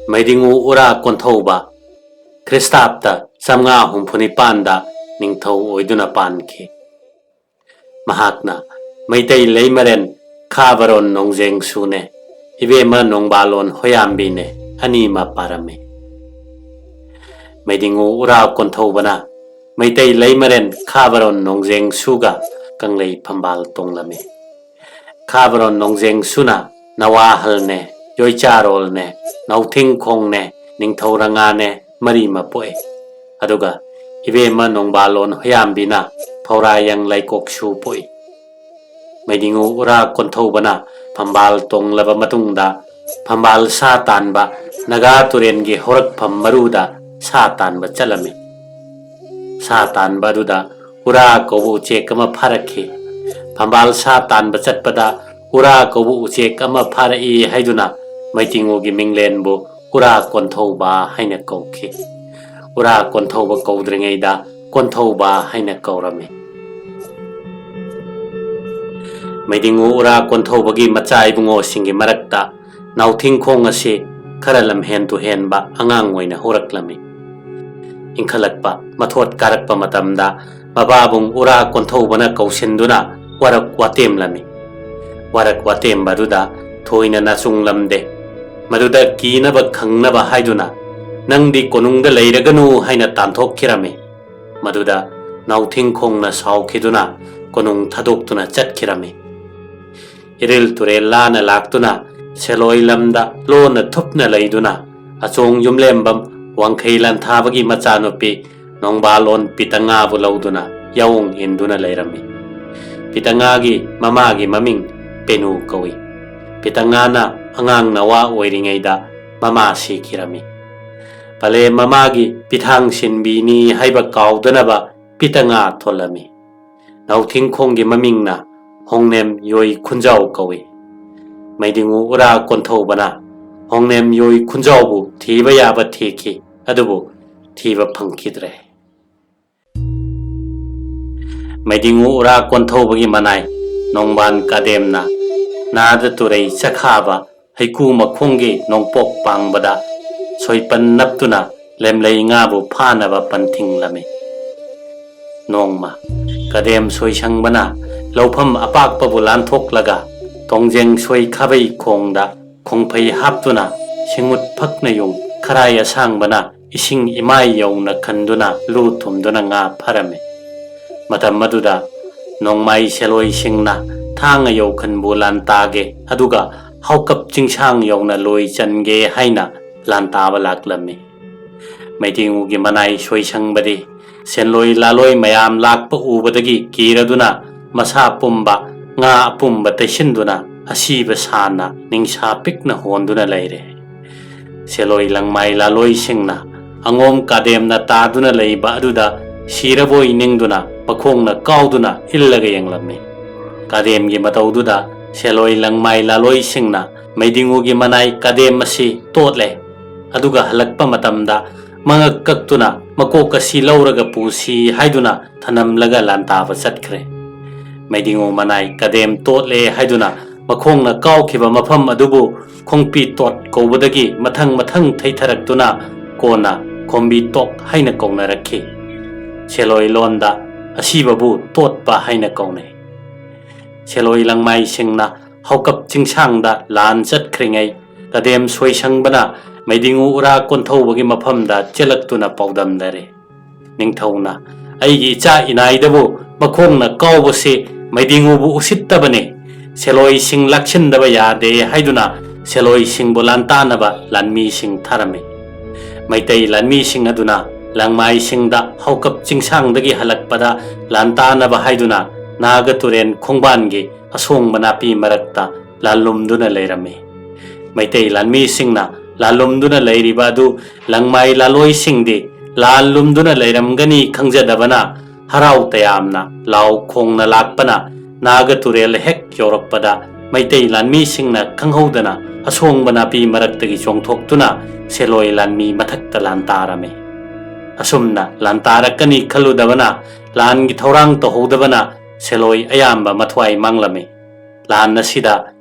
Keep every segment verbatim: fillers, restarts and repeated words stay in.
ꯃꯩꯗꯤꯡꯉꯨ ꯎꯔꯥ ꯀꯣꯟꯊꯧꯕ ꯈ꯭ꯔꯤꯁꯇꯥꯕꯇ ꯆꯥꯝꯃꯉꯥ ꯍꯨꯝꯐꯨ ꯅꯤꯄꯥꯟꯗ ꯅꯤꯡꯊꯧ ꯑꯣꯏꯗꯨꯅ ꯄꯥꯟꯈꯤ꯫ ꯃꯍꯥꯛꯅ ꯃꯩꯇꯩ ꯂꯩꯃꯔꯦꯟ ꯈꯥꯕꯔꯣꯟ ꯅꯣꯡꯖꯦꯡꯁꯨꯅꯦ, ꯏꯕꯦꯝꯃ ꯅꯣꯡꯕꯥꯂꯣꯟ ꯍꯣꯌꯥꯝꯕꯤꯅꯦ ꯑꯅꯤꯃ ꯄꯥꯔꯝꯃꯤ꯫ ꯃꯩꯗꯤꯡꯉꯨ ꯎꯔꯥ ꯀꯣꯟꯊꯧꯕꯅ ꯃꯩꯇꯩ ꯂꯩꯃꯔꯦꯟ ꯈꯥꯕꯔꯣꯟ ꯅꯣꯡꯖꯦꯡꯁꯨꯒ ꯀꯪꯂꯩ ꯐꯝꯕꯥꯜ ꯇꯣꯡꯂꯝꯃꯤ꯫ ꯈꯥꯕꯔꯣꯟ ꯅꯣꯡꯖꯦꯡꯁꯨꯅ ꯅꯋꯥꯍꯜꯅꯦ, ꯌꯣꯏꯆꯥꯔꯣꯜꯅꯦ, ꯅꯥꯎꯊꯤꯡꯈꯣꯡꯅꯦ, ꯅꯤꯡꯊꯧ ꯔꯉꯥꯅꯦ ꯃꯔꯤꯃ ꯄꯣꯛꯏ꯫ ꯑꯗꯨꯒ ꯏꯕꯦꯝꯃ ꯅꯣꯡꯕꯥꯂꯣꯟ ꯍꯣꯌꯥꯝꯕꯤꯅ ꯐꯧꯔꯥꯌꯪ ꯂꯩꯀꯣꯛꯁꯨ ꯄꯣꯛꯏ꯫ ꯃꯩꯗꯤꯡꯉꯨ ꯎꯔꯥ ꯀꯣꯟꯊꯧꯕꯅ ꯐꯝꯕꯥꯜ ꯇꯣꯡꯂꯕ ꯃꯇꯨꯡꯗ ꯐꯝꯕꯥꯜ ꯁꯥ ꯇꯥꯟꯕ ꯅꯥꯒꯥ ꯇꯨꯔꯦꯟꯒꯤ ꯍꯧꯔꯛꯐꯝ ꯃꯔꯨꯗ ꯁꯥ ꯇꯥꯟꯕ ꯆꯠꯂꯝꯃꯤ꯫ ꯁꯥ ꯇꯥꯟꯕ ꯑꯗꯨꯗ ꯎꯔꯥ ꯀꯧꯕ ꯎꯆꯦꯛ ꯑꯃ ꯐꯥꯔꯛꯈꯤ꯫ ꯐꯝꯕꯥꯜ ꯁꯥ ꯇꯥꯟꯕ ꯆꯠꯄꯗ ꯎꯔꯥ ꯀꯧꯕ ꯎꯆꯦꯛ ꯑꯃ ꯐꯥꯔꯛꯏ ꯍꯥꯏꯗꯨꯅ ꯃꯩꯗꯤꯡꯉꯨꯒꯤ ꯃꯤꯡꯂꯦꯟꯕꯨ ꯎꯔꯥ ꯀꯣꯟꯊꯧꯕ ꯍꯥꯏꯅ ꯀꯧꯈꯤ꯫ ꯎꯔꯥ ꯀꯣꯟꯊꯧꯕ ꯀꯧꯗ꯭ꯔꯤꯉꯩꯗ ꯀꯣꯟꯊꯧꯕ ꯍꯥꯏꯅ ꯀꯧꯔꯝꯃꯤ꯫ ꯃꯩꯗꯤꯡꯉꯨ ꯎꯔꯥ ꯀꯣꯟꯊꯧꯕꯒꯤ ꯃꯆꯥ ꯏꯕꯨꯡꯉꯣꯁꯤꯡꯒꯤ ꯃꯔꯛꯇ ꯅꯥꯎꯊꯤꯡꯈꯣꯡ ꯑꯁꯤ ꯈꯔ ꯂꯝꯍꯦꯟ ꯇꯨꯍꯦꯟꯕ ꯑꯉꯥꯡ ꯑꯣꯏꯅ ꯍꯧꯔꯛꯂꯝꯃꯤ꯫ ꯏꯟꯈꯠꯂꯛꯄ ꯃꯊꯣꯠ ꯀꯥꯔꯛꯄ ꯃꯇꯝꯗ ꯃꯄꯥꯕꯨꯡ ꯎꯔꯥ ꯀꯣꯟꯊꯧꯕꯅ ꯀꯧꯁꯤꯟꯗꯨꯅ ꯋꯥꯔꯛ ꯋꯥꯇꯦꯝꯂꯝꯃꯤ꯫ ꯋꯥꯔꯛ ꯋꯥꯇꯦꯝꯕ ꯑꯗꯨꯗ ꯊꯣꯏꯅ ꯅꯥꯆꯨꯡꯂꯝꯗꯦ꯫ ꯃꯗꯨꯗ ꯀꯤꯅꯕ ꯈꯪꯅꯕ ꯍꯥꯏꯗꯨꯅ "ꯅꯪꯗꯤ ꯀꯣꯅꯨꯡꯗ ꯂꯩꯔꯒꯅꯨ" ꯍꯥꯏꯅ ꯇꯥꯟꯊꯣꯛꯈꯤꯔꯝꯃꯤ꯫ ꯃꯗꯨꯗ ꯅꯥꯎꯊꯤꯡꯈꯣꯡꯅ ꯁꯥꯎꯈꯤꯗꯨꯅ ꯀꯣꯅꯨꯡ ꯊꯥꯗꯣꯛꯇꯨꯅ ꯆꯠꯈꯤꯔꯝꯃꯤ꯫ ꯏꯔꯤꯜ ꯇꯨꯔꯦꯜ ꯂꯥꯅ ꯂꯥꯛꯇꯨꯅ ꯁꯦꯂꯣꯏ ꯂꯝꯗ ꯂꯣꯟꯅ ꯊꯨꯞꯅ ꯂꯩꯗꯨꯅ ꯑꯆꯣꯡ ꯌꯨꯝꯂꯦꯝꯕꯝ ꯋꯥꯡꯈꯩ ꯂꯥꯟꯊꯥꯕꯒꯤ ꯃꯆꯥꯅꯨꯄꯤ ꯅꯣꯡꯕꯥꯂꯣꯟ ꯄꯤꯇꯉꯥꯕꯨ ꯂꯧꯗꯨꯅ ꯌꯥꯑꯣꯡ ꯏꯟꯗꯨꯅ ꯂꯩꯔꯝꯃꯤ꯫ ꯄꯤꯇꯉꯥꯒꯤ ꯃꯃꯥꯒꯤ ꯃꯃꯤꯡ ꯄꯦꯅꯨ ꯀꯧꯏ꯫ ꯄꯤꯇꯉꯥꯅ ꯑꯉꯥꯡ ꯅꯋꯥ ꯑꯣꯏꯔꯤꯉꯩꯗ ꯃꯃꯥ ꯁꯤꯈꯤꯔꯝꯃꯤ꯫ ꯄꯂꯦ ꯃꯃꯥꯒꯤ ꯄꯤꯊꯥꯡ ꯁꯤꯟꯕꯤꯅꯤ ꯍꯥꯏꯕ ꯀꯥꯎꯗꯅꯕ ꯄꯤꯇꯉꯥ ꯊꯣꯜꯂꯝꯃꯤ꯫ ꯅꯥꯎꯊꯤꯡꯈꯣꯡꯒꯤ ꯃꯃꯤꯡꯅ ꯍꯣꯡꯅꯦꯝ ꯌꯣꯏ ꯈꯨꯟꯖꯥꯎ ꯀꯧꯏ꯫ ꯃꯩꯗꯤꯡꯉꯨ ꯎꯔꯥ ꯀꯣꯟꯊꯧꯕꯅ ꯍꯣꯡꯅꯦꯝ ꯌꯣꯏ ꯈꯨꯟꯖꯥꯎꯕꯨ ꯊꯤꯕ ꯌꯥꯕ ꯊꯤꯈꯤ, ꯑꯗꯨꯕꯨ ꯊꯤꯕ ꯐꯪꯈꯤꯗ꯭ꯔꯦ꯫ ꯃꯩꯗꯤꯡꯉꯨ ꯎꯔꯥ ꯀꯣꯟꯊꯧꯕꯒꯤ ꯃꯅꯥꯏ ꯅꯣꯡꯕꯥꯟ ꯀꯥꯗꯦꯝꯅ ꯅꯥꯗ ꯇꯨꯔꯩ ꯆꯈꯥꯕ ꯍꯩꯀꯨ ꯃꯈꯣꯡꯒꯤ ꯅꯣꯡꯄꯣꯛ ꯄꯥꯡꯕꯗ ꯁꯣꯏꯄꯟ ꯅꯞꯇꯨꯅ ꯂꯦꯝꯂꯩ ꯉꯥꯕꯨ ꯐꯥꯅꯕ ꯄꯟꯊꯤꯡꯂꯝꯃꯤ꯫ ꯅꯣꯡꯃ ꯀꯗꯦꯝ ꯁꯣꯏꯁꯪꯕꯅ ꯂꯧꯐꯝ ꯑꯄꯥꯛꯄꯕꯨ ꯂꯥꯟꯊꯣꯛꯂꯒ ꯇꯣꯡꯖꯦꯡ ꯁꯣꯏ ꯈꯥꯕꯩ ꯈꯣꯡꯗ ꯈꯣꯡꯐꯩ ꯍꯥꯞꯇꯨꯅ ꯁꯤꯡꯎꯠ ꯐꯛꯅ ꯌꯨꯡ ꯈꯔꯥꯏ ꯑꯁꯥꯡꯕꯅ ꯏꯁꯤꯡ ꯏꯃꯥꯏ ꯌꯧꯅ ꯈꯟꯗꯨꯅ ꯂꯨ ꯊꯨꯝꯗꯨꯅ ꯉꯥ ꯐꯔꯝꯃꯤ꯫ ꯃꯇꯝ ꯑꯗꯨꯗ ꯅꯣꯡꯃꯥꯏ ꯁꯦꯂꯣꯏꯁꯤꯡꯅ ꯊꯥꯡ ꯑꯌꯧꯈꯟꯕꯨ ꯂꯥꯟ ꯇꯥꯒꯦ, ꯑꯗꯨꯒ ꯍꯥꯎꯀꯞ ꯆꯤꯡꯁꯥꯡ ꯌꯧꯅ ꯂꯣꯏ ꯆꯟꯒꯦ ꯍꯥꯏꯅ ꯂꯥꯟ ꯇꯥꯕ ꯂꯥꯛꯂꯝꯃꯤ꯫ ꯃꯩꯗꯤꯡꯉꯨꯒꯤ ꯃꯅꯥꯏ ꯁꯣꯏꯁꯪꯕꯗꯤ ꯁꯦꯟꯂꯣꯏ ꯂꯥꯂꯣꯏ ꯃꯌꯥꯝ ꯂꯥꯛꯄ ꯎꯕꯗꯒꯤ ꯀꯤꯔꯗꯨꯅ ꯃꯁꯥ ꯄꯨꯝꯕ ꯉꯥ ꯑꯄꯨꯝꯕ ꯇꯩꯁꯤꯟꯗꯨꯅ ꯑꯁꯤꯕ ꯁꯥꯅ ꯅꯤꯡꯁꯥ ꯄꯤꯛꯅ ꯍꯣꯟꯗꯨꯅ ꯂꯩꯔꯦ꯫ ꯁꯦꯂꯣꯏ ꯂꯪꯃꯥꯏ ꯂꯥꯂꯣꯏꯁꯤꯡꯅ ꯑꯉꯣꯝ ꯀꯥꯗꯦꯝꯅ ꯇꯥꯗꯨꯅ ꯂꯩꯕ ꯑꯗꯨꯗ ꯁꯤꯔꯕꯣꯏ ꯅꯤꯡꯗꯨꯅ ꯃꯈꯣꯡꯅ ꯀꯥꯎꯗꯨꯅ ꯏꯜꯂꯒ ꯌꯦꯡꯂꯝꯃꯤ꯫ ꯀꯥꯗꯦꯝꯒꯤ ꯃꯇꯧꯗꯨꯗ ꯁꯦꯂꯣꯏ ꯂꯪꯃꯥꯏ ꯂꯥꯂꯣꯏꯁꯤꯡꯅ ꯃꯩꯗꯤꯡꯉꯨꯒꯤ ꯃꯅꯥꯏ ꯀꯥꯗꯦꯝ ꯑꯁꯤ ꯇꯣꯠꯂꯦ, ꯑꯗꯨꯒ ꯍꯜꯂꯛꯄ ꯃꯇꯝꯗ ꯃꯉꯛ ꯀꯛꯇꯨꯅ ꯃꯀꯣꯛ ꯑꯁꯤ ꯂꯧꯔꯒ ꯄꯨꯁꯤ ꯍꯥꯏꯗꯨꯅ ꯊꯅꯝꯂꯒ ꯂꯥꯟꯇꯥꯕ ꯆꯠꯈ꯭ꯔꯦ꯫ ꯃꯩꯗꯤꯡꯉꯨ ꯃꯅꯥꯏ ꯀꯥꯗꯦꯝ ꯇꯣꯠꯂꯦ ꯍꯥꯏꯗꯨꯅ ꯃꯈꯣꯡꯅ ꯀꯥꯎꯈꯤꯕ ꯃꯐꯝ ꯑꯗꯨꯕꯨ ꯈꯣꯡꯄꯤ ꯇꯣꯠ ꯀꯧꯕꯗꯒꯤ ꯃꯊꯪ ꯃꯊꯪ ꯊꯩꯊꯔꯛꯇꯨꯅ ꯀꯣꯟꯅ ꯈꯣꯝꯕꯤ ꯇꯣꯛ ꯍꯥꯏꯅ ꯀꯧꯅꯔꯛꯈꯤ꯫ ꯁꯦꯂꯣꯏ ꯂꯣꯟꯗ ꯑꯁꯤꯕꯕꯨ ꯇꯣꯠꯄ ꯍꯥꯏꯅ ꯀꯧꯅꯩ꯫ ꯁꯦꯂꯣꯏ ꯂꯪꯃꯥꯏꯁꯤꯡꯅ ꯍꯧꯀꯞ ꯆꯤꯡꯁꯥꯡꯗ ꯂꯥꯟ ꯆꯠꯈ꯭ꯔꯤꯉꯩ ꯀꯗꯦꯝ ꯁꯣꯏꯁꯪꯕꯅ ꯃꯩꯗꯤꯡꯉꯨ ꯎꯔꯥ ꯀꯣꯟꯊꯧꯕꯒꯤ ꯃꯐꯝꯗ ꯆꯦꯜꯂꯛꯇꯨꯅ ꯄꯥꯎꯗꯝꯅꯔꯦ꯫ ꯅꯤꯡꯊꯧꯅ, "ꯑꯩꯒꯤ ꯏꯆꯥ ꯏꯅꯥꯏꯗꯕꯨ ꯃꯈꯣꯡꯅ ꯀꯥꯎꯕꯁꯤ ꯃꯩꯗꯤꯡꯉꯨꯕꯨ ꯎꯁꯤꯠꯇꯕꯅꯤ꯫ ꯁꯦꯂꯣꯏꯁꯤꯡ ꯂꯥꯛꯁꯤꯟꯗꯕ ꯌꯥꯗꯦ" ꯍꯥꯏꯗꯨꯅ ꯁꯦꯂꯣꯏꯁꯤꯡꯕꯨ ꯂꯥꯟꯇꯥꯅꯕ ꯂꯥꯟꯃꯤꯁꯤꯡ ꯊꯥꯔꯝꯃꯤ꯫ ꯃꯩꯇꯩ ꯂꯥꯟꯃꯤꯁꯤꯡ ꯑꯗꯨꯅ ꯂꯪꯃꯥꯏꯁꯤꯡꯗ ꯍꯧꯀꯞ ꯆꯤꯡꯁꯥꯡꯗꯒꯤ ꯍꯜꯂꯛꯄꯗ ꯂꯥꯟꯇꯥꯅꯕ ꯍꯥꯏꯗꯨꯅ ꯅꯥꯒ ꯇꯨꯔꯦꯟ ꯈꯣꯡꯕꯥꯟꯒꯤ ꯑꯁꯣꯡꯕ ꯅꯥꯄꯤ ꯃꯔꯛꯇ ꯂꯥꯜꯂꯨꯝꯗꯨꯅ ꯂꯩꯔꯝꯃꯤ꯫ ꯃꯩꯇꯩ ꯂꯥꯟꯃꯤꯁꯤꯡꯅ ꯂꯥꯜꯂꯨꯝꯗꯨꯅ ꯂꯩꯔꯤꯕ ꯑꯗꯨ ꯂꯪꯃꯥꯏ ꯂꯥꯂꯣꯏꯁꯤꯡꯗꯤ ꯂꯥꯜꯂꯨꯝꯗꯨꯅ ꯂꯩꯔꯝꯒꯅꯤ ꯈꯪꯖꯗꯕꯅ ꯍꯔꯥꯎ ꯇꯌꯥꯝꯅ ꯂꯥꯎ ꯈꯣꯡꯅ ꯂꯥꯛꯄꯅ ꯅꯥꯒ ꯇꯨꯔꯦꯜ ꯍꯦꯛ ꯌꯧꯔꯛꯄꯗ ꯃꯩꯇꯩ ꯂꯥꯟꯃꯤꯁꯤꯡꯅ ꯈꯪꯍꯧꯗꯅ ꯑꯁꯣꯡꯕ ꯅꯥꯄꯤ ꯃꯔꯛꯇꯒꯤ ꯆꯣꯡꯊꯣꯛꯇꯨꯅ ꯁꯦꯂꯣꯏ ꯂꯥꯟꯃꯤ ꯃꯊꯛꯇ ꯂꯥꯟꯇꯥꯔꯝꯃꯤ꯫ ꯑꯁꯨꯝꯅ ꯂꯥꯟꯇꯥꯔꯛꯀꯅꯤ ꯈꯜꯂꯨꯗꯕꯅ ꯂꯥꯟꯒꯤ ꯊꯧꯔꯥꯡ ꯇꯧꯍꯧꯗꯕꯅ ꯁꯦꯂꯣꯏ ꯑꯌꯥꯝꯕ ꯃꯊ꯭ꯋꯥꯏ ꯃꯥꯡꯂꯝꯃꯤ꯫ ꯂꯥꯟ ꯑꯁꯤꯗ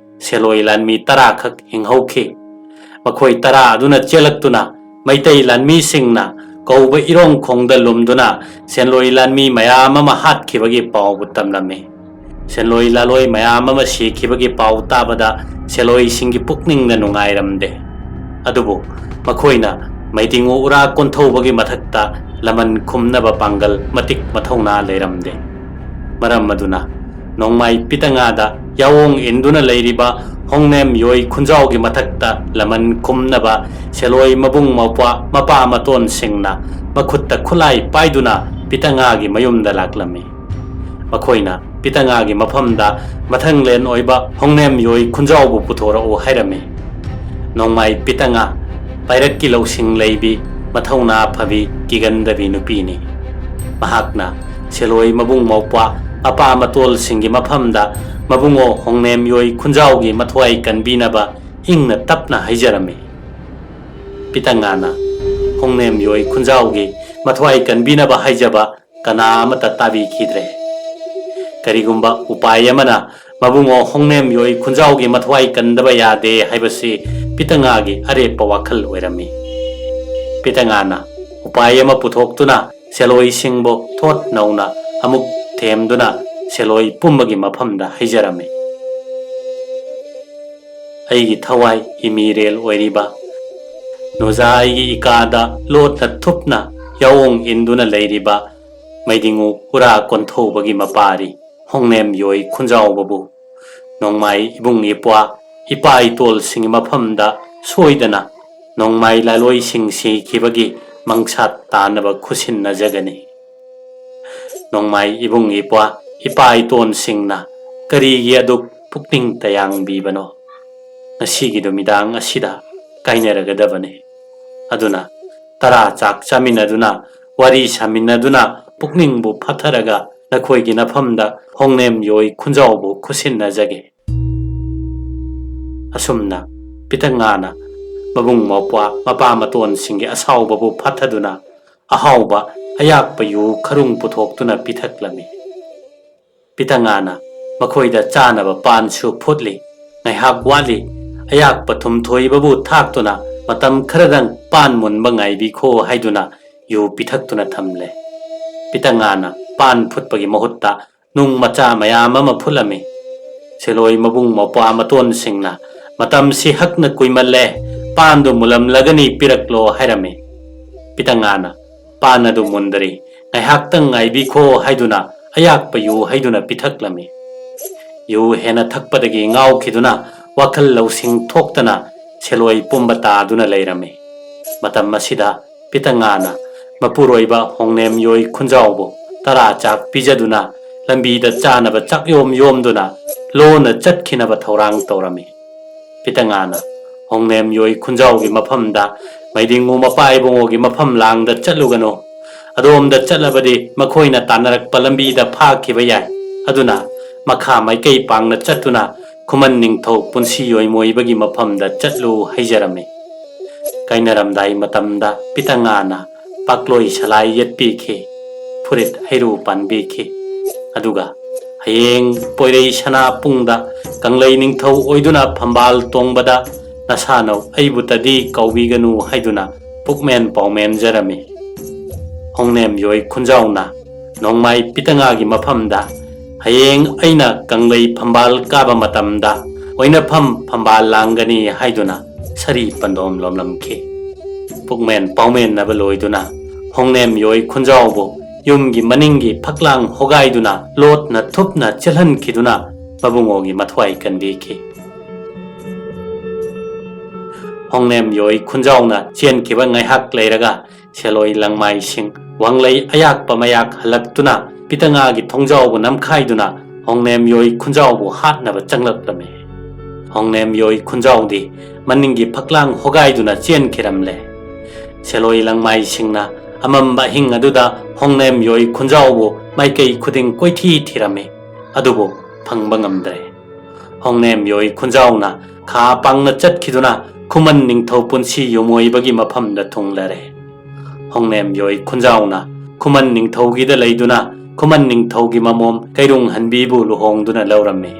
ꯁꯦꯂꯣꯏ ꯂꯥꯟꯃꯤ ꯇꯔꯥ ꯈꯛ ꯍꯤꯡꯍꯧꯈꯤ꯫ ꯃꯈꯣꯏ ꯇꯔꯥ ꯑꯗꯨꯅ ꯆꯦꯜꯂꯛꯇꯨꯅ ꯃꯩꯇꯩ ꯂꯥꯟꯃꯤꯁꯤꯡꯅ ꯀꯧꯕ ꯏꯔꯣꯡ ꯈꯣꯡꯗ ꯂꯨꯝꯗꯨꯅ ꯁꯦꯟꯂꯣꯏ ꯂꯥꯟꯃꯤ ꯃꯌꯥꯝ ꯑꯃ ꯍꯥꯠꯈꯤꯕꯒꯤ ꯄꯥꯎꯕꯨ ꯇꯝꯂꯝꯃꯤ꯫ ꯁꯦꯟꯂꯣꯏ ꯂꯥꯂꯣꯏ ꯃꯌꯥꯝ ꯑꯃ ꯁꯤꯈꯤꯕꯒꯤ ꯄꯥꯎ ꯇꯥꯕꯗ ꯁꯦꯟꯂꯣꯏꯁꯤꯡꯒꯤ ꯄꯨꯛꯅꯤꯡꯅ ꯅꯨꯡꯉꯥꯏꯔꯝꯗꯦ꯫ ꯑꯗꯨꯕꯨ ꯃꯈꯣꯏꯅ ꯃꯩꯗꯤꯡꯉꯨ ꯎꯔꯥ ꯀꯣꯟꯊꯧꯕꯒꯤ ꯃꯊꯛꯇ ꯂꯃꯟ ꯈꯨꯝꯅꯕ ꯄꯥꯡꯒꯜ ꯃꯇꯤꯛ ꯃꯊꯧꯅꯥ ꯂꯩꯔꯝꯗꯦ꯫ ꯃꯔꯝ ꯑꯗꯨꯅ ꯅꯣꯡꯃꯥꯏ ꯄꯤꯇꯉꯥꯗ ꯌꯥꯑꯣꯡ ꯏꯟꯗꯨꯅ ꯂꯩꯔꯤꯕ ꯍꯣꯡꯅꯦꯝ ꯌꯣꯏ ꯈꯨꯟꯖꯥꯎꯒꯤ ꯃꯊꯛꯇ ꯂꯃꯟ ꯈꯨꯝꯅꯕ ꯁꯦꯂꯣꯏ ꯃꯕꯨꯡ ꯃꯧꯄ꯭ꯋꯥ ꯃꯄꯥ ꯃꯇꯣꯟꯁꯤꯡꯅ ꯃꯈꯨꯠꯇ ꯈꯨꯠꯂꯥꯏ ꯄꯥꯏꯗꯨꯅ ꯄꯤꯇꯉꯥꯒꯤ ꯃꯌꯨꯝꯗ ꯂꯥꯛꯂꯝꯃꯤ꯫ ꯃꯈꯣꯏꯅ ꯄꯤꯇꯉꯥꯒꯤ ꯃꯐꯝꯗ ꯃꯊꯪꯂꯦꯟ ꯑꯣꯏꯕ ꯍꯣꯡꯅꯦꯝ ꯌꯣꯏ ꯈꯨꯟꯖꯥꯎꯕꯨ ꯄꯨꯊꯣꯔꯛꯎ ꯍꯥꯏꯔꯝꯃꯤ꯫ ꯅꯣꯡꯃꯥꯏ ꯄꯤꯇꯉꯥ ꯄꯥꯏꯔꯛꯀꯤ ꯂꯧꯁꯤꯡ ꯂꯩꯕꯤ, ꯃꯊꯧꯅꯥ ꯐꯕꯤ, ꯀꯤꯒꯟꯗꯕꯤ ꯅꯨꯄꯤꯅꯤ꯫ ꯃꯍꯥꯛꯅ ꯁꯦꯂꯣꯏ ꯃꯕꯨꯡ ꯃꯧꯄ꯭ꯋꯥ ꯃꯄꯥ ꯃꯇꯣꯜꯁꯤꯡꯒꯤ ꯃꯐꯝꯗ ꯃꯕꯨꯡꯉꯣ ꯍꯣꯡꯅꯦꯝ ꯌꯣꯏ ꯈꯨꯟꯖꯥꯎꯒꯤ ꯃꯊ꯭ꯋꯥꯏ ꯀꯟꯕꯤꯅꯕ ꯏꯪꯅ ꯇꯞꯅ ꯍꯥꯏꯖꯔꯝꯃꯤ꯫ ꯄꯤꯇꯉꯥꯅ ꯍꯣꯡꯅꯦꯝ ꯌꯣꯏ ꯈꯨꯟꯖꯥꯎꯒꯤ ꯃꯊ꯭ꯋꯥꯏ ꯀꯟꯕꯤꯅꯕ ꯍꯥꯏꯖꯕ ꯀꯅꯥ ꯑꯃꯠꯇ ꯇꯥꯕꯤꯈꯤꯗ꯭ꯔꯦ꯫ ꯀꯔꯤꯒꯨꯝꯕ ꯎꯄꯥꯏ ꯑꯃꯅ ꯃꯕꯨꯡꯉꯣ ꯍꯣꯡꯅꯦꯝ ꯌꯣꯏ ꯈꯨꯟꯖꯥꯎꯒꯤ ꯃꯊ꯭ꯋꯥꯏ ꯀꯟꯗꯕ ꯌꯥꯗꯦ ꯍꯥꯏꯕꯁꯤ ꯄꯤꯇꯉꯥꯒꯤ ꯑꯔꯦꯞꯄ ꯋꯥꯈꯜ ꯑꯣꯏꯔꯝꯃꯤ꯫ ꯄꯤꯇꯉꯥꯅ ꯎꯄꯥꯏ ꯑꯃ ꯄꯨꯊꯣꯛꯇꯨꯅ ꯁꯦꯂꯣꯏꯁꯤꯡꯕꯨ ꯊꯣꯠ ꯅꯧꯅ ꯑꯃꯨꯛ ꯊꯦꯝꯗꯨꯅ ꯁꯦꯂꯣꯏ ꯄꯨꯝꯕꯒꯤ ꯃꯐꯝꯗ ꯍꯩꯖꯔꯝꯃꯤ꯫ ꯑꯩꯒꯤ ꯊꯋꯥꯏ ꯏꯃꯤꯔꯦꯜ ꯑꯣꯏꯔꯤꯕ, ꯅꯣꯖꯥ ꯑꯩꯒꯤ ꯏꯀꯥꯗ ꯂꯣꯠꯅ ꯊꯨꯞꯅ ꯌꯥꯑꯣꯡ ꯏꯟꯗꯨꯅ ꯂꯩꯔꯤꯕ ꯃꯩꯗꯤꯡꯉꯨ ꯎꯔꯥ ꯀꯣꯟꯊꯧꯕꯒꯤ ꯃꯄꯥꯔꯤ ꯍꯣꯡꯅꯦꯝ ꯌꯣꯏ ꯈꯨꯟꯖꯥꯎꯕꯕꯨ ꯅꯣꯡꯃꯥꯏ ꯏꯕꯨꯡ ꯏꯄ꯭ꯋꯥ ꯏꯄꯥ ꯏꯇꯣꯜꯁꯤꯡꯒꯤ ꯃꯐꯝꯗ ꯁꯣꯏꯗꯅ ꯅꯣꯡꯃꯥꯏ ꯂꯥꯂꯣꯏꯁꯤꯡ ꯁꯤꯈꯤꯕꯒꯤ ꯃꯪꯁꯥꯠ ꯇꯥꯅꯕ ꯈꯨꯠꯁꯤꯟꯅꯖꯒꯅꯤ꯫ ꯅꯣꯡꯃꯥꯏ ꯏꯕꯨꯡ ꯏꯄ꯭ꯋꯥ ꯏꯄꯥ ꯏꯇꯣꯟꯁꯤꯡꯅ ꯀꯔꯤꯒꯤ ꯑꯗꯨꯛ ꯄꯨꯛꯅꯤꯡ ꯇꯌꯥꯡꯕꯤꯕꯅꯣ? ꯉꯁꯤꯒꯤ ꯅꯨꯃꯤꯗꯥꯡ ꯑꯁꯤꯗ ꯀꯥꯏꯅꯔꯒꯗꯕꯅꯤ꯫ ꯑꯗꯨꯅ ꯇꯔꯥ ꯆꯥꯛ ꯆꯥꯃꯤꯟꯅꯗꯨꯅ, ꯋꯥꯔꯤ ꯁꯥꯃꯤꯟꯅꯗꯨꯅ, ꯄꯨꯛꯅꯤꯡꯕꯨ ꯐꯥꯊꯔꯒ ꯅꯈꯣꯏꯒꯤ ꯅꯐꯝꯗ ꯍꯣꯡꯅꯦꯝ ꯌꯣꯏ ꯈꯨꯟꯖꯥꯎꯕꯨ ꯈꯨꯠꯁꯤꯟꯅꯖꯒꯦ꯫ ꯑꯁꯨꯝꯅ ꯄꯤꯇꯉꯥꯅ ꯃꯕꯨꯡ ꯃꯧꯄ꯭ꯋꯥ ꯃꯄꯥ ꯃꯇꯣꯟꯁꯤꯡꯒꯤ ꯑꯁꯥꯎꯕꯕꯨ ꯐꯥꯊꯗꯨꯅ ꯑꯍꯥꯎꯕ ꯑꯌꯥꯛꯄ ꯌꯨ ꯈꯔꯨꯡ ꯄꯨꯊꯣꯛꯇꯨꯅ ꯄꯤꯊꯛꯂꯝꯃꯤ꯫ ꯄꯤꯇꯉꯥꯅ ꯃꯈꯣꯏꯗ ꯆꯥꯅꯕ ꯄꯥꯟꯁꯨ ꯐꯨꯠꯂꯤ꯫ ꯉꯥꯏꯍꯥꯛ ꯋꯥꯠꯂꯤ꯫ ꯑꯌꯥꯛꯄ ꯊꯨꯝ ꯊꯣꯏꯕꯕꯨ ꯊꯥꯛꯇꯨꯅ ꯃꯇꯝ ꯈꯔꯗꯪ ꯄꯥꯟ ꯃꯨꯟꯕ ꯉꯥꯏꯕꯤꯈꯣ ꯍꯥꯏꯗꯨꯅ ꯌꯨ ꯄꯤꯊꯛꯇꯨꯅ ꯊꯝꯂꯦ꯫ ꯄꯤꯇꯉꯥꯅ ꯄꯥꯟ ꯐꯨꯠꯄꯒꯤ ꯃꯍꯨꯠꯇ ꯅꯨꯡ ꯃꯆꯥ ꯃꯌꯥꯝ ꯑꯃ ꯐꯨꯠꯂꯝꯃꯤ꯫ ꯁꯦꯂꯣꯏ ꯃꯕꯨꯡ ꯃꯧꯄ꯭ꯋꯥ ꯃꯇꯣꯟꯁꯤꯡꯅ "ꯃꯇꯝꯁꯤ ꯍꯛꯅ ꯀꯨꯏꯃꯜꯂꯦ, ꯄꯥꯟꯗꯨ ꯃꯨꯜꯂꯝꯂꯒꯅꯤ, ꯄꯤꯔꯛꯂꯣ" ꯍꯥꯏꯔꯝꯃꯤ꯫ ꯄꯤꯇꯉꯥꯅ "ꯄꯥꯟ ꯑꯗꯨ ꯃꯨꯟꯗꯔꯤ, ꯉꯥꯏꯍꯥꯛꯇꯪ ꯉꯥꯏꯕꯤꯈꯣ" ꯍꯥꯏꯗꯨꯅ ꯑꯌꯥꯛꯄ ꯌꯨ ꯍꯩꯗꯨꯅ ꯄꯤꯊꯛꯂꯝꯃꯤ꯫ ꯌꯨ ꯍꯦꯟꯅ ꯊꯛꯄꯗꯒꯤ ꯉꯥꯎꯈꯤꯗꯨꯅ ꯋꯥꯈꯜ ꯂꯧꯁꯤꯡ ꯊꯣꯛꯇꯅ ꯁꯦꯂꯣꯏ ꯄꯨꯝꯕ ꯇꯥꯗꯨꯅ ꯂꯩꯔꯝꯃꯤ꯫ ꯃꯇꯝ ꯑꯁꯤꯗ ꯄꯤꯇꯉꯥꯅ ꯃꯄꯨꯔꯣꯏꯕ ꯍꯣꯡꯅꯦꯝ ꯌꯣꯏ ꯈꯨꯟꯖꯥꯎꯕꯨ ꯇꯔꯥ ꯆꯥꯛ ꯄꯤꯖꯗꯨꯅ ꯂꯝꯕꯤꯗ ꯆꯥꯅꯕ ꯆꯥꯛ ꯌꯣꯝ ꯌꯣꯝꯗꯨꯅ ꯂꯣꯟꯅ ꯆꯠꯈꯤꯅꯕ ꯊꯧꯔꯥꯡ ꯇꯧꯔꯝꯃꯤ꯫ ꯄꯤꯇꯉꯥꯅ ꯍꯣꯡꯅꯦꯝ ꯌꯣꯏ ꯈꯨꯟꯖꯥꯎꯒꯤ ꯃꯐꯝꯗ ꯃꯩꯗꯤꯡꯉꯨ ꯃꯄꯥ ꯏꯕꯨꯡꯉꯣꯒꯤ ꯃꯐꯝ ꯂꯥꯡꯗ ꯆꯠꯂꯨꯒꯅꯨ꯫ ꯑꯗꯣꯝꯗ ꯆꯠꯂꯕꯗꯤ ꯃꯈꯣꯏꯅ ꯇꯥꯟꯅꯔꯛꯄ ꯂꯝꯕꯤꯗ ꯐꯥꯈꯤꯕ ꯌꯥꯏ꯫ ꯑꯗꯨꯅ ꯃꯈꯥ ꯃꯥꯏꯀꯩ ꯄꯥꯡꯅ ꯆꯠꯇꯨꯅ ꯈꯨꯃꯟ ꯅꯤꯡꯊꯧ ꯄꯨꯟꯁꯤ ꯌꯣꯏꯃꯣꯏꯕꯒꯤ ꯃꯐꯝꯗ ꯆꯠꯂꯨ ꯍꯩꯖꯔꯝꯃꯤ꯫ ꯀꯥꯏꯅꯔꯝꯗꯥꯏ ꯃꯇꯝꯗ ꯄꯤꯇꯉꯥꯅ ꯄꯥꯛꯂꯣꯏ ꯁꯂꯥꯏ ꯌꯦꯠꯄꯤꯈꯤ, ꯐꯨꯔꯤꯠ ꯍꯩꯔꯨ ꯄꯥꯟꯕꯤꯈꯤ꯫ ꯑꯗꯨꯒ "ꯍꯌꯦꯡ ꯄꯣꯏꯔꯩ ꯁꯅꯥ ꯄꯨꯡꯗ ꯀꯪꯂꯩ ꯅꯤꯡꯊꯧ ꯑꯣꯏꯗꯨꯅ ꯐꯝꯕꯥꯜ ꯇꯣꯡꯕꯗ ꯅꯁꯥꯅꯧ ꯑꯩꯕꯨꯇꯗꯤ ꯀꯥꯎꯕꯤꯒꯅꯨ" ꯍꯥꯏꯗꯨꯅ ꯄꯨꯛꯃꯦꯟ ꯄꯥꯎꯃꯦꯟꯖꯔꯝꯃꯤ꯫ ꯍꯣꯡꯅꯦꯝ ꯌꯣꯏ ꯈꯨꯟꯖꯥꯎꯅ ꯅꯣꯡꯃꯥꯏ ꯄꯤꯇꯉꯥꯒꯤ ꯃꯐꯝꯗ "ꯍꯌꯦꯡ ꯑꯩꯅ ꯀꯪꯂꯩ ꯐꯝꯕꯥꯜ ꯀꯥꯕ ꯃꯇꯝꯗ ꯑꯣꯏꯅꯐꯝ ꯐꯝꯕꯥꯜ ꯂꯥꯡꯒꯅꯤ" ꯍꯥꯏꯗꯨꯅ ꯁꯔꯤ ꯄꯟꯗꯣꯝ ꯂꯣꯝꯂꯝꯈꯤ꯫ ꯄꯨꯛꯃꯦꯟ ꯄꯥꯎꯃꯦꯟꯅꯕ ꯂꯣꯏꯗꯨꯅ ꯍꯣꯡꯅꯦꯝ ꯌꯣꯏ ꯈꯨꯟꯖꯥꯎꯕꯨ ꯌꯨꯝꯒꯤ ꯃꯅꯤꯡꯒꯤ ꯐꯛꯂꯥꯡ ꯍꯣꯒꯥꯏꯗꯨꯅ ꯂꯣꯠꯅ ꯊꯨꯞꯅ ꯆꯦꯜꯍꯟꯈꯤꯗꯨꯅ ꯃꯕꯨꯡꯉꯣꯒꯤ ꯃꯊ꯭ꯋꯥꯏ ꯀꯟꯕꯤꯈꯤ꯫ ꯍꯣꯡꯅꯦꯝ ꯌꯣꯏ ꯈꯨꯟꯖꯥꯎꯅ ꯆꯦꯟꯈꯤꯕ ꯉꯥꯏꯍꯥꯛ ꯂꯩꯔꯒ ꯁꯦꯂꯣꯏ ꯂꯪꯃꯥꯏꯁꯤꯡ ꯋꯥꯡꯂꯩ ꯑꯌꯥꯛꯄ ꯃꯌꯥꯛ ꯍꯜꯂꯛꯇꯨꯅ ꯄꯤꯇꯉꯥꯒꯤ ꯊꯣꯡꯖꯥꯎꯕꯨ ꯅꯝꯈꯥꯏꯗꯨꯅ ꯍꯣꯡꯅꯦꯝ ꯌꯣꯏ ꯈꯨꯟꯖꯥꯎꯕꯨ ꯍꯥꯠꯅꯕ ꯆꯪꯂꯛꯂꯝꯃꯤ꯫ ꯍꯣꯡꯅꯦꯝ ꯌꯣꯏ ꯈꯨꯟꯖꯥꯎꯗꯤ ꯃꯅꯤꯡꯒꯤ ꯐꯛꯂꯥꯡ ꯍꯣꯒꯥꯏꯗꯨꯅ ꯆꯦꯟꯈꯤꯔꯝꯂꯦ꯫ ꯁꯦꯂꯣꯏ ꯂꯪꯃꯥꯏꯁꯤꯡꯅ ꯑꯃꯝꯕ ꯑꯍꯤꯡ ꯑꯗꯨꯗ ꯍꯣꯡꯅꯦꯝ ꯌꯣꯏ ꯈꯨꯟꯖꯥꯎꯕꯨ ꯃꯥꯏꯀꯩ ꯈꯨꯗꯤꯡ ꯀꯣꯏꯊꯤ ꯊꯤꯔꯝꯃꯤ, ꯑꯗꯨꯕꯨ ꯐꯪꯕ ꯉꯝꯗ꯭ꯔꯦ꯫ ꯍꯣꯡꯅꯦꯝ ꯌꯣꯏ ꯈꯨꯟꯖꯥꯎꯅ ꯈꯥ ꯄꯥꯡꯅ ꯆꯠꯈꯤꯗꯨꯅ ꯈꯨꯃꯟ ꯅꯤꯡꯊꯧ ꯄꯨꯟꯁꯤ ꯌꯨꯝꯑꯣꯏꯕꯒꯤ ꯃꯐꯝꯗ ꯊꯨꯡꯂꯔꯦ꯫ ꯍꯣꯡꯅꯦꯝ ꯌꯣꯏ ꯈꯨꯟꯖꯥꯎꯅ ꯈꯨꯃꯟ ꯅꯤꯡꯊꯧꯒꯤꯗ ꯂꯩꯗꯨꯅ ꯈꯨꯃꯟ ꯅꯤꯡꯊꯧꯒꯤ ꯃꯃꯣꯝ ꯀꯩꯔꯨꯡ ꯍꯟꯕꯤꯕꯨ ꯂꯨꯍꯣꯡꯗꯨꯅ ꯂꯧꯔꯝꯃꯤ꯫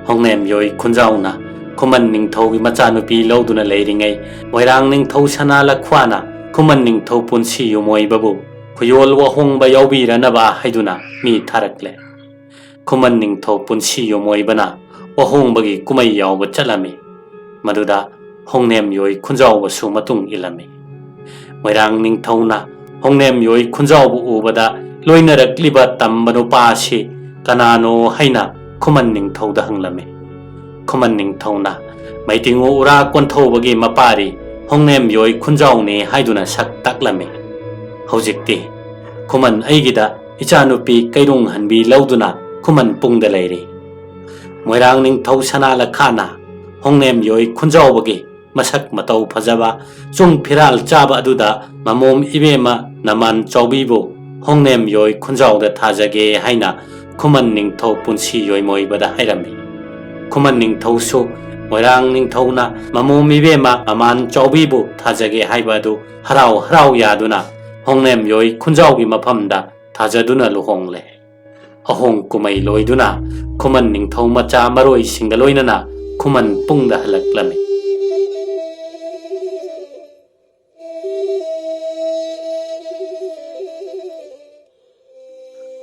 ꯍꯣꯡꯅꯦꯝ ꯌꯣꯏ ꯈꯨꯟꯖꯥꯎꯅ ꯈꯨꯃꯟ ꯅꯤꯡꯊꯧꯒꯤ ꯃꯆꯥꯅꯨꯄꯤ ꯂꯧꯗꯨꯅ ꯂꯩꯔꯤꯉꯩ, ꯃꯣꯏꯔꯥꯡ ꯅꯤꯡꯊꯧ ꯁꯅꯥ ꯂꯈ꯭ꯋꯥꯅ ꯈꯨꯃꯟ ꯅꯤꯡꯊꯧ ꯄꯨꯟꯁꯤ ꯌꯨꯃꯣꯏꯕꯕꯨ ꯈꯨꯌꯣꯜ ꯋꯥꯍꯣꯡꯕ ꯌꯥꯎꯕꯤꯔꯅꯕ ꯍꯥꯏꯗꯨꯅ ꯃꯤ ꯊꯥꯔꯛꯂꯦ꯫ ꯈꯨꯃꯟ ꯅꯤꯡꯊꯧ ꯄꯨꯟꯁꯤ ꯌꯨꯃꯣꯏꯕꯅ ꯋꯥꯍꯣꯡꯕꯒꯤ ꯀꯨꯝꯍꯩ ꯌꯥꯎꯕ ꯆꯠꯂꯝꯃꯤ꯫ ꯃꯗꯨꯗ ꯍꯣꯡꯅꯦꯝ ꯌꯣꯏ ꯈꯨꯟꯖꯥꯎꯕꯁꯨ ꯃꯇꯨꯡ ꯏꯜꯂꯝꯃꯤ꯫ ꯃꯣꯏꯔꯥꯡ ꯅꯤꯡꯊꯧꯅ ꯍꯣꯡꯅꯦꯝ ꯌꯣꯏ ꯈꯨꯟꯖꯥꯎꯕ ꯎꯕꯗ ꯂꯣꯏꯅꯔꯛꯂꯤꯕ ꯇꯝꯕ ꯅꯨꯄꯥ ꯑꯁꯤ ꯀꯅꯥꯅꯣ ꯍꯥꯏꯅ ꯈꯨꯃꯟ ꯅꯤꯡꯊꯧꯗ ꯍꯪꯂꯝꯃꯤ꯫ ꯈꯨꯃꯟ ꯅꯤꯡꯊꯧꯅ ꯃꯩꯇꯤꯡꯉꯨ ꯎꯔꯥ ꯀꯣꯟꯊꯧꯕꯒꯤ ꯃꯄꯥꯔꯤ ꯍꯣꯡꯅꯦꯝ ꯌꯣꯏ ꯈꯨꯟꯖꯥꯎꯅꯤ ꯍꯥꯏꯗꯨꯅ ꯁꯛ ꯇꯥꯛꯂꯝꯃꯤ꯫ ꯍꯧꯖꯤꯛꯇꯤ ꯈꯨꯃꯟ ꯑꯩꯒꯤꯗ ꯏꯆꯥꯅꯨꯄꯤ ꯀꯩꯔꯨꯡ ꯍꯟꯕꯤ ꯂꯧꯗꯨꯅ ꯈꯨꯃꯟ ꯄꯨꯡꯗ ꯂꯩꯔꯤ꯫ ꯃꯣꯏꯔꯥꯡ ꯅꯤꯡꯊꯧ ꯁꯅꯥ ꯂꯈꯥꯅ ꯍꯣꯡꯅꯦꯝ ꯌꯣꯏ ꯈꯨꯟꯖꯥꯎꯕꯒꯤ ꯃꯁꯛ ꯃꯇꯧ ꯐꯖꯕ, ꯆꯨꯡ ꯐꯤꯔꯥꯜ ꯆꯥꯕ ꯑꯗꯨꯗ ꯃꯃꯣꯝ ꯏꯕꯦꯝꯃ ꯅꯃꯥꯟ ꯆꯥꯎꯕꯤꯕꯨ ꯍꯣꯡꯅꯦꯝ ꯌꯣꯏ ꯈꯨꯟꯖꯥꯎꯗ ꯊꯥꯖꯒꯦ ꯍꯥꯏꯅ ꯈꯨꯃꯟ ꯅꯤꯡꯊꯧ ꯄꯨꯟꯁꯤ ꯌꯣꯏꯃꯣꯏꯕꯗ ꯍꯥꯏꯔꯝꯃꯤ꯫ ꯈꯨꯃꯟ ꯅꯤꯡꯊꯧꯁꯨ ꯃꯣꯏꯔꯥꯡ ꯅꯤꯡꯊꯧꯅ ꯃꯃꯣꯝ ꯏꯕꯦꯝꯃ ꯃꯃꯥꯟ ꯆꯥꯎꯕꯤꯕꯨ ꯊꯥꯖꯒꯦ ꯍꯥꯏꯕ ꯑꯗꯨ ꯍꯔꯥꯎ ꯍꯔꯥꯎ ꯌꯥꯗꯨꯅ ꯍꯣꯡꯅꯦꯝ ꯌꯣꯏ ꯈꯨꯟꯖꯥꯎꯒꯤ ꯃꯐꯝꯗ ꯊꯥꯖꯗꯨꯅ ꯂꯨꯍꯣꯡꯂꯦ꯫ ꯑꯍꯣꯡ ꯀꯨꯝꯍꯩ ꯂꯣꯏꯗꯨꯅ ꯈꯨꯃꯟ ꯅꯤꯡꯊꯧ ꯃꯆꯥ ꯃꯔꯣꯏꯁꯤꯡꯒ ꯂꯣꯏꯅꯅ ꯈꯨꯃꯟ ꯄꯨꯡꯗ ꯍꯜꯂꯛꯂꯝꯃꯤ꯫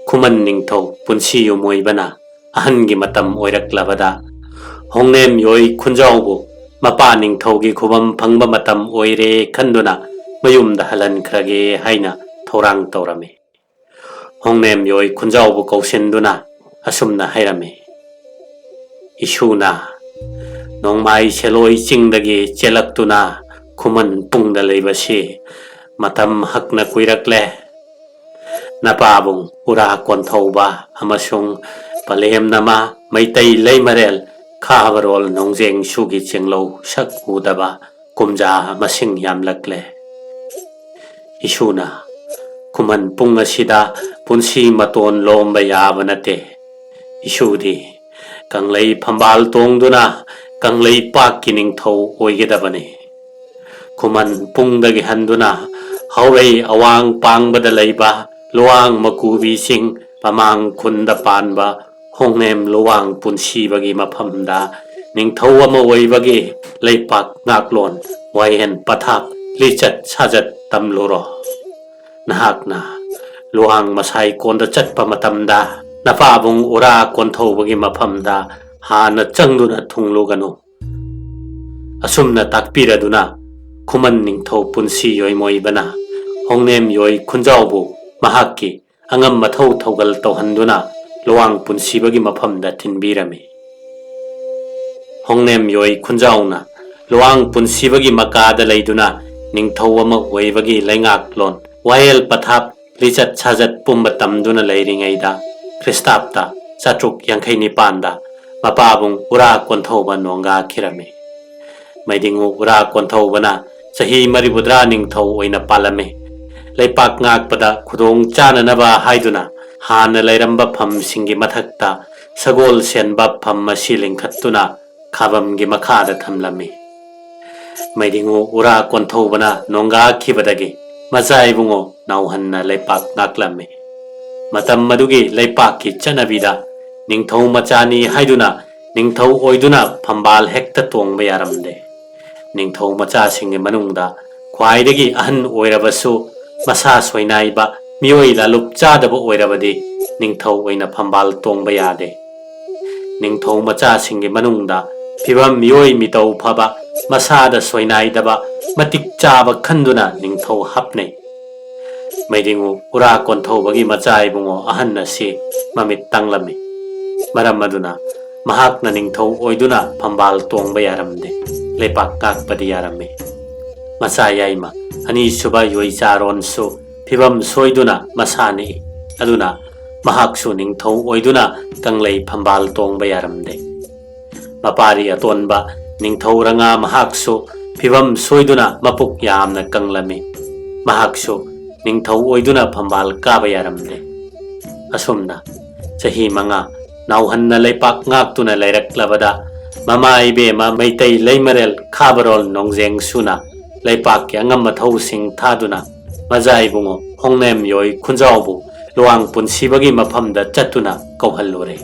ꯈꯨꯃꯟ ꯅꯤꯡꯊꯧ ꯄꯨꯟꯁꯤ ꯌꯨꯃꯣꯏꯕꯅ ꯑꯍꯟꯒꯤ ꯃꯇꯝ ꯑꯣꯏꯔꯛꯂꯕꯗ ꯍꯣꯡꯅꯦꯝ ꯌꯣꯏ ꯈꯨꯟꯖꯥꯎꯕꯨ ꯃꯄꯥ ꯅꯤꯡꯊꯧꯒꯤ ꯈꯨꯕꯝ ꯐꯪꯕ ꯃꯇꯝ ꯑꯣꯏꯔꯦ ꯈꯟꯗꯨꯅ ꯃꯌꯨꯝꯗ ꯍꯜꯍꯟꯈ꯭ꯔꯒꯦ ꯍꯥꯏꯅ ꯊꯧꯔꯥꯡ ꯇꯧꯔꯝꯃꯤ꯫ ꯍꯣꯡꯅꯦꯝ ꯌꯣꯏ ꯈꯨꯟꯖꯥꯎꯕꯨ ꯀꯧꯁꯤꯟꯗꯨꯅ ꯑꯁꯨꯝꯅ ꯍꯥꯏꯔꯝꯃꯤ, "ꯏꯁꯨꯅ ꯅꯣꯡꯃꯥꯏ ꯁꯦꯂꯣꯏ ꯆꯤꯡꯗꯒꯤ ꯆꯦꯜꯂꯛꯇꯨꯅ ꯈꯨꯃꯟ ꯄꯨꯡꯗ ꯂꯩꯕꯁꯤ ꯃꯇꯝ ꯍꯛꯅ ꯀꯨꯏꯔꯛꯂꯦ꯫ ꯅꯄꯥꯕꯨꯡ ꯎꯔꯥ ꯀꯣꯟꯊꯧꯕ ꯑꯃꯁꯨꯡ ꯄꯂꯦꯝꯅꯃ ꯃꯩꯇꯩ ꯂꯩꯃꯔꯦꯜ ꯈꯥꯕꯔꯣꯜ ꯅꯣꯡꯖꯦꯡꯁꯨꯒꯤ ꯆꯤꯡꯂꯧ ꯁꯛ ꯎꯗꯕ ꯀꯨꯝꯖꯥ ꯃꯁꯤꯡ ꯌꯥꯝꯂꯛꯂꯦ꯫ ꯏꯁꯨꯅ ꯈꯨꯃꯟ ꯄꯨꯡ ꯑꯁꯤꯗ ꯄꯨꯟꯁꯤ ꯃꯇꯣꯟ ꯂꯣꯝꯕ ꯌꯥꯕ ꯅꯠꯇꯦ꯫ ꯏꯁꯨꯗꯤ ꯀꯪꯂꯩ ꯐꯝꯕꯥꯜ ꯇꯣꯡꯗꯨꯅ ꯀꯪꯂꯩꯄꯥꯛꯀꯤ ꯅꯤꯡꯊꯧ ꯑꯣꯏꯒꯗꯕꯅꯤ꯫ ꯈꯨꯃꯟ ꯄꯨꯡꯗꯒꯤ ꯍꯟꯗꯨꯅ ꯍꯧꯔꯩ ꯑꯋꯥꯡ ꯄꯥꯡꯕꯗ ꯂꯩꯕ ꯂꯨꯋꯥꯡ ꯃꯀꯨꯕꯤꯁꯤꯡ ꯃꯃꯥꯡ ꯈꯨꯟꯗ ꯄꯥꯟꯕ ꯍꯣꯡꯅꯦꯝ ꯂꯨꯋꯥꯡ ꯄꯨꯟꯁꯤꯕꯒꯤ ꯃꯐꯝꯗ ꯅꯤꯡꯊꯧ ꯑꯃ ꯑꯣꯏꯕꯒꯤ ꯂꯩꯄꯥꯛ ꯉꯥꯛꯂꯣꯟ, ꯋꯥꯌꯦꯟ ꯄꯊꯥꯞ, ꯂꯤꯆꯠ ꯁꯥꯖꯠ ꯇꯝꯂꯨꯔꯣ꯫ ꯅꯍꯥꯛꯅ ꯂꯨꯋꯥꯡ ꯃꯁꯥꯏ ꯀꯣꯟꯗ ꯆꯠꯄ ꯃꯇꯝꯗ ꯅꯄꯥꯕꯨꯡ ꯎꯔꯥ ꯀꯣꯟꯊꯧꯕꯒꯤ ꯃꯐꯝꯗ ꯍꯥꯟꯅ ꯆꯪꯗꯨꯅ ꯊꯨꯡꯂꯨꯒꯅꯨ꯫ ꯑꯁꯨꯝꯅ ꯇꯥꯛꯄꯤꯔꯗꯨꯅ ꯈꯨꯃꯟ ꯅꯤꯡꯊꯧ ꯄꯨꯟꯁꯤ ꯌꯣꯏꯃꯣꯏꯕꯅ ꯍꯣꯡꯅꯦꯝ ꯌꯣꯏ ꯈꯨꯟꯖꯥꯎꯕꯨ ꯃꯍꯥꯛꯀꯤ ꯑꯉꯝ ꯃꯊꯧ ꯊꯧꯒꯜ ꯇꯧꯍꯟꯗꯨꯅ ꯂꯨꯋꯥꯡ ꯄꯨꯟꯁꯤꯕꯒꯤ ꯃꯐꯝꯗ ꯊꯤꯟꯕꯤꯔꯝꯃꯤ꯫ ꯍꯣꯡꯅꯦꯝ ꯌꯣꯏ ꯈꯨꯟꯖꯥꯎꯅ ꯂꯨꯋꯥꯡ ꯄꯨꯟꯁꯤꯕꯒꯤ ꯃꯀꯥꯗ ꯂꯩꯗꯨꯅ ꯅꯤꯡꯊꯧ ꯑꯃ ꯑꯣꯏꯕꯒꯤ ꯂꯩꯉꯥꯛꯂꯣꯟ, ꯋꯥꯌꯦꯜ ꯄꯊꯥꯞ, ꯂꯤꯆꯠ ꯁꯥꯖꯠ ꯄꯨꯝꯕ ꯇꯝꯗꯨꯅ ꯂꯩꯔꯤꯉꯩꯗ ꯈ꯭ꯔꯤꯁꯇꯥꯕꯇ ꯆꯥꯇ꯭ꯔꯨꯛ ꯌꯥꯡꯈꯩ ꯅꯤꯄꯥꯟꯗ ꯃꯄꯥꯕꯨꯡ ꯎꯔꯥ ꯀꯣꯟꯊꯧꯕ ꯅꯣꯡꯒꯥꯈꯤꯔꯝꯃꯤ꯫ ꯃꯩꯗꯤꯡꯉꯨ ꯎꯔꯥ ꯀꯣꯟꯊꯧꯕꯅ ꯆꯍꯤ ꯃꯔꯤꯐꯨꯇꯔꯥ ꯅꯤꯡꯊꯧ ꯑꯣꯏꯅ ꯄꯥꯜꯂꯝꯃꯤ꯫ ꯂꯩꯄꯥꯛ ꯉꯥꯛꯄꯗ ꯈꯨꯗꯣꯡ ꯆꯥꯅꯅꯕ ꯍꯥꯏꯗꯨꯅ ꯍꯥꯟꯅ ꯂꯩꯔꯝꯕ ꯐꯝꯁꯤꯡꯒꯤ ꯃꯊꯛꯇ ꯁꯒꯣꯜ ꯁꯦꯟꯕ ꯐꯝ ꯑꯁꯤ ꯂꯤꯡꯈꯠꯇꯨꯅ ꯈꯥꯕꯝꯒꯤ ꯃꯈꯥꯗ ꯊꯝꯂꯝꯃꯤ꯫ ꯃꯩꯗꯤꯡꯉꯨ ꯎꯔꯥ ꯀꯣꯟꯊꯧꯕꯅ ꯅꯣꯡꯒꯥꯈꯤꯕꯗꯒꯤ ꯃꯆꯥ ꯏꯕꯨꯡꯉꯣ ꯅꯥꯎꯍꯟꯅ ꯂꯩꯄꯥꯛ ꯉꯥꯛꯂꯝꯃꯤ꯫ ꯃꯇꯝ ꯑꯗꯨꯒꯤ ꯂꯩꯄꯥꯛꯀꯤ ꯆꯠꯅꯕꯤꯗ ꯅꯤꯡꯊꯧ ꯃꯆꯥꯅꯤ ꯍꯥꯏꯗꯨꯅ ꯅꯤꯡꯊꯧ ꯑꯣꯏꯗꯨꯅ ꯐꯝꯕꯥꯜ ꯍꯦꯛꯇ ꯇꯣꯡꯕ ꯌꯥꯔꯝꯗꯦ꯫ ꯅꯤꯡꯊꯧ ꯃꯆꯥꯁꯤꯡꯒꯤ ꯃꯅꯨꯡꯗ ꯈ꯭ꯋꯥꯏꯗꯒꯤ ꯑꯍꯟ ꯑꯣꯏꯔꯕꯁꯨ ꯃꯁꯥ ꯁꯣꯏꯅꯥꯏꯕ ꯃꯤꯑꯣꯏ ꯂꯥꯂꯨꯞ ꯆꯥꯗꯕ ꯑꯣꯏꯔꯕꯗꯤ ꯅꯤꯡꯊꯧ ꯑꯣꯏꯅ ꯐꯝꯕꯥꯜ ꯇꯣꯡꯕ ꯌꯥꯗꯦ꯫ ꯅꯤꯡꯊꯧ ꯃꯆꯥꯁꯤꯡꯒꯤ ꯃꯅꯨꯡꯗ ꯐꯤꯕꯝ ꯃꯤꯑꯣꯏ ꯃꯤꯇꯧ ꯐꯕ, ꯃꯁꯥꯗ ꯁꯣꯏꯅꯥꯏꯗꯕ, ꯃꯇꯤꯛ ꯆꯥꯕ ꯈꯟꯗꯨꯅ ꯅꯤꯡꯊꯧ ꯍꯥꯞꯅꯩ꯫ ꯃꯩꯗꯤꯡꯉꯨ ꯎꯔꯥ ꯀꯣꯟꯊꯧꯕꯒꯤ ꯃꯆꯥ ꯏꯕꯨꯡꯉꯣ ꯑꯍꯟ ꯑꯁꯤ ꯃꯃꯤꯠ ꯇꯥꯡꯂꯝꯃꯤ꯫ ꯃꯔꯝ ꯑꯗꯨꯅ ꯃꯍꯥꯛꯅ ꯅꯤꯡꯊꯧ ꯑꯣꯏꯗꯨꯅ ꯐꯝꯕꯥꯜ ꯇꯣꯡꯕ ꯌꯥꯔꯝꯗꯦ, ꯂꯩꯄꯥꯛ ꯉꯥꯛꯄꯗꯤ ꯌꯥꯔꯝꯃꯤ꯫ ꯃꯆꯥ ꯌꯥꯏꯃ ꯑꯅꯤꯁꯨꯕ ꯌꯣꯏꯆꯥꯔꯣꯟꯁꯨ ꯐꯤꯕꯝ ꯁꯣꯏꯗꯨꯅ ꯃꯁꯥ ꯅꯤꯛꯏ꯫ ꯑꯗꯨꯅ ꯃꯍꯥꯛꯁꯨ ꯅꯤꯡꯊꯧ ꯑꯣꯏꯗꯨꯅ ꯀꯪꯂꯩ ꯐꯝꯕꯥꯜ ꯇꯣꯡꯕ ꯌꯥꯔꯝꯗꯦ꯫ ꯃꯄꯥꯔꯤ ꯑꯇꯣꯟꯕ ꯅꯤꯡꯊꯧ ꯔꯉꯥ ꯃꯍꯥꯛꯁꯨ ꯐꯤꯕꯝ ꯁꯣꯏꯗꯨꯅ ꯃꯄꯨꯛ ꯌꯥꯝꯅ ꯀꯪꯂꯝꯃꯤ꯫ ꯃꯍꯥꯛꯁꯨ ꯅꯤꯡꯊꯧ ꯑꯣꯏꯗꯨꯅ ꯐꯝꯕꯥꯜ ꯀꯥꯕ ꯌꯥꯔꯝꯗꯦ꯫ ꯑꯁꯨꯝꯅ ꯆꯍꯤ ꯃꯉꯥ ꯅꯥꯎꯍꯟꯅ ꯂꯩꯄꯥꯛ ꯉꯥꯛꯇꯨꯅ ꯂꯩꯔꯛꯂꯕꯗ ꯃꯃꯥ ꯏꯕꯦꯝꯃ ꯃꯩꯇꯩ ꯂꯩꯃꯔꯦꯜ ꯈꯥꯕꯔꯣꯜ ꯅꯣꯡꯖꯦꯡ ꯁꯨꯅ ꯂꯩꯄꯥꯛꯀꯤ ꯑꯉꯝ ꯑꯊꯧꯁꯤꯡ ꯊꯥꯗꯨꯅ ꯃꯖꯥ ꯏꯕꯨꯡꯉꯣ ꯍꯣꯡꯅꯦꯝ ꯌꯣꯏ ꯈꯨꯟꯖꯥꯎꯕꯨ ꯂꯨꯋꯥꯡ ꯄꯨꯟꯁꯤꯕꯒꯤ ꯃꯐꯝꯗ ꯆꯠꯇꯨꯅ ꯀꯧꯍꯜꯂꯨꯔꯦ꯫